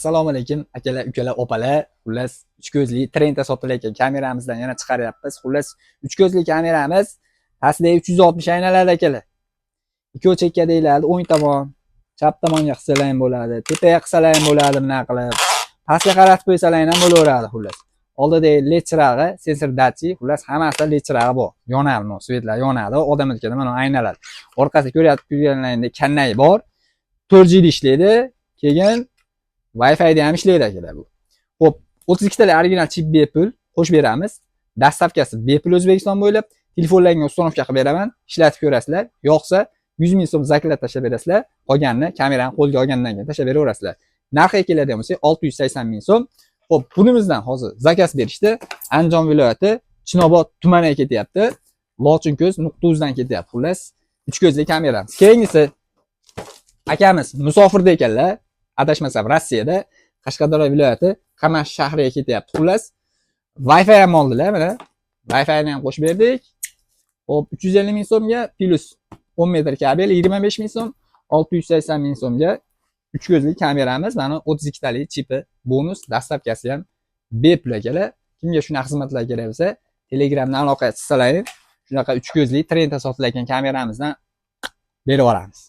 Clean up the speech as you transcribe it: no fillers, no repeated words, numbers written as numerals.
Assalomu alaykum, akalar, ukalar, opalar. Xullas, uch ko'zli trendda sotilayotgan kameramizdan yana chiqaryapmiz. Xullas, uch ko'zli kameramiz pastda 360 aylanadi, akalar. Ikkovi chekkadagilarni o'ng tomon, chap tomonga qilsalar ham bo'ladi, tepaga qilsalar ham bo'ladi bunaqa qilib. Pastga qaratib qo'ysalar ham bo'laveradi xullas. Oldidagi LED chirog'i, sensor datchik, xullas, hammasida LED chirog'i bor. Yonadi, mana свет lar yonadi, odam o'tganda mana aylanadi. Orqasida ko'ryapti turganlaringdek kannay bor. 4G da ishlaydi, keyin Wi-Fi'da ham ishlaydi, akalar, bu. Xo'p, 32 talik original chip bepul qo'shib beramiz. Доставка si bepul O'zbekiston bo'ylab. Telefonlarga установка qilib beraman, ishlatib ko'rasizlar. Yoqsa 100 ming so'm заклад tashlab berasizlar, qolganini kamerani qo'lga olgandan keyin tashlab beraverasizlar. Narxiga keladigan bo'lsak, 680 ming so'm. Xo'p, bunimizdan hozir заказ berishdi. Andijon viloyati Chinobod tumaniga ketyapti. Lochinko'z nuqta uzdan ketyapti. Xullas, uch ko'zli kameramiz. Keyingisi, akamiz musofirda ekanlar. Adashmasam, Rossiyada, Qashqadaryo viloyati Qamash shahriga ketyapti. Xullas, Wi-Fi ham oldilar mana. Wi-Fi'ni ham qo'shib berdik. Xo'p, 350 ming so'mga плюс 10 metr kabel 25 ming so'm, 680 ming so'mga uch ko'zli kameramiz, mana 32 talik chipi bonus, доставка si ham bepul, akalar. Kimga shunaqa xizmatlar kerak bo'lsa, Telegramdan aloqaga chiqsalaring, shunaqa uch ko'zli trendda sotilayotgan kameramizdan berib yuboramiz.